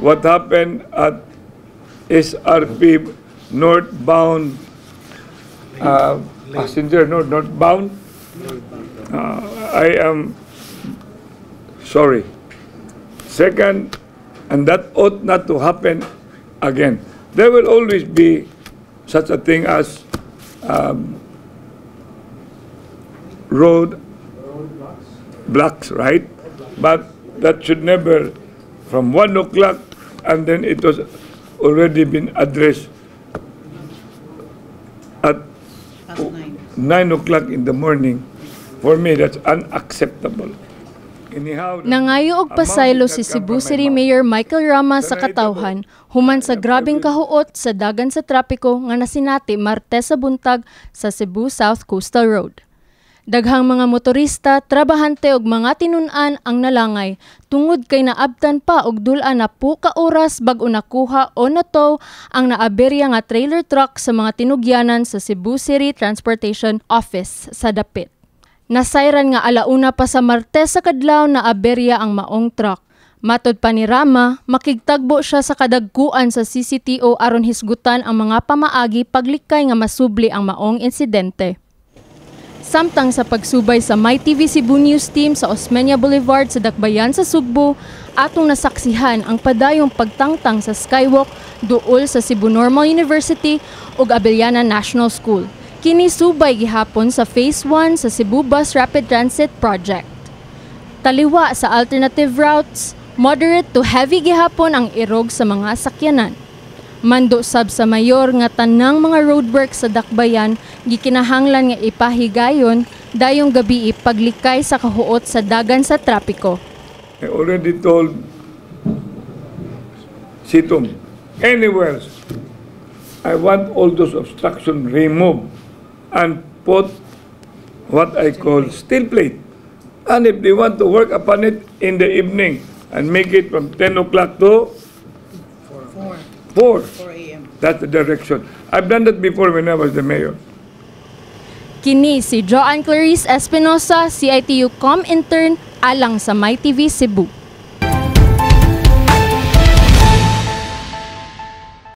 What happened at SRP northbound passenger, no, northbound, I am sorry. Second, and that ought not to happen again. There will always be such a thing as road blocks, right? But that should never, from 1 o'clock, and then it was already been addressed at Past 9. 9 o'clock in the morning. For me, that's unacceptable. Anyhow, Nangayo og pasaylo si Cebu City Mayor Michael Rama sa katawhan human sa grabeng kahuot sa dagan sa trapiko nga nasinati Martes sa buntag sa Cebu South Coastal Road. Daghang mga motorista, trabahante ug mga tinun-an ang nalangay tungod kay naabtan pa og dul-an na po ka oras bag-o nakuha o na-tow ang naaberya nga trailer truck sa mga tinugyanan sa Cebu City Transportation Office sa dapit. Nasayran nga alauna pa sa Martes sa kadlaw na aberya ang maong truck. Matod pa ni Rama, makigtagbo siya sa kadagkuan sa CCTO aron hisgutan ang mga pamaagi paglikay nga masubli ang maong insidente. Samtang sa pagsubay sa MyTV Cebu News Team sa Osmeña Boulevard sa Dakbayan sa Sugbo, atong nasaksihan ang padayong pagtangtang sa skywalk duol sa Cebu Normal University ug Abellana National School. Kini subay gihapon sa Phase 1 sa Cebu Bus Rapid Transit Project. Taliwa sa alternative routes, moderate to heavy gihapon ang irog sa mga sakyanan. Mando sab sa mayor nga tanang mga roadworks sa Dakbayan gikinahanglan nga ipahigayon dayong gabi paglikay sa kahuot sa dagan sa trapiko. I already told CITUM, anywhere, I want all those obstruction removed and put what I call steel plate. And if they want to work upon it in the evening and make it from 10 o'clock to 4. 4, 4 a.m. That's the direction. I've done that before when I was the mayor. Kini si Joanne Clarice Espinosa, CITU Com Intern, alang sa MyTV Cebu.